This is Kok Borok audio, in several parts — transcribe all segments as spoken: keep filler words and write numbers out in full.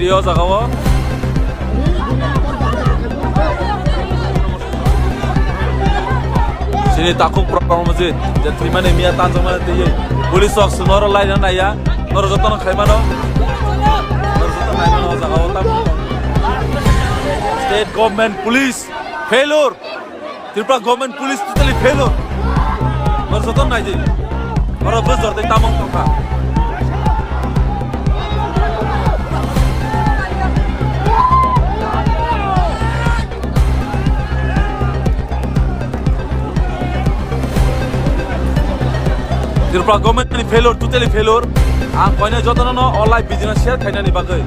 Twi o jaga o. Chini takhuk program je, je thwimani miya tanjakmani twi. Police rok chwngno oro laina naiya. Noro jotono khaimano. Noro jotono khaimano o jaga o tamo. State government police failure. Tripura government police totally failure. Noro jotono naidi. Oro bwsajak tei tamung tongkha. Tripura government ni failure, totally failure. Ang koine jotono no o live video no share khainani bagwi.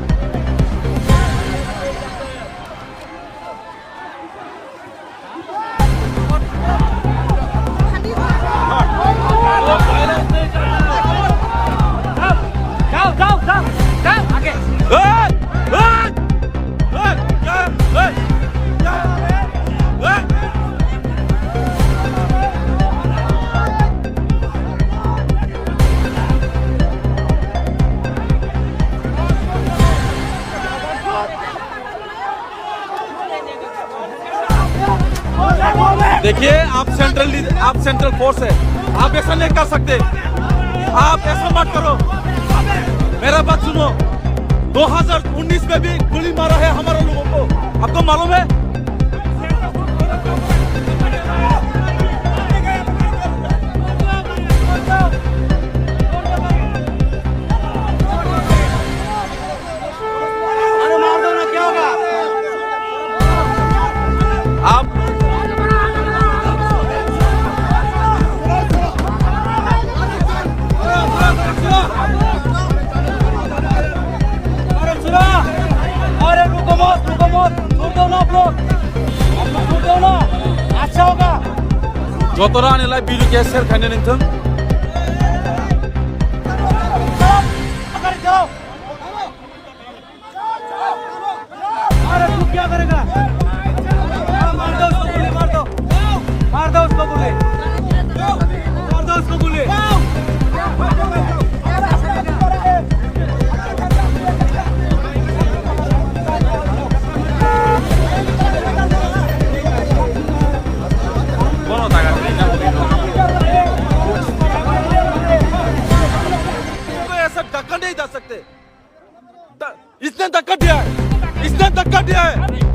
देखिए, आप central lead-, आप central force है, आप ऐसा नहीं कर सकते, आप ऐसा मत करो। मेरा बात सुनो, दो हज़ार उन्नीस में भी गोली मारा है हमारे लोगों को, आपको मालूम है? अरे मार दो ना, क्या होगा? आप अरे सुनो, अरे रुको मत, रुको मत, छोड़ दो ना आप लोग, आप लोग छोड़ दो ना, अच्छा होगा। Jotora ani live video khe share khaina nangthung.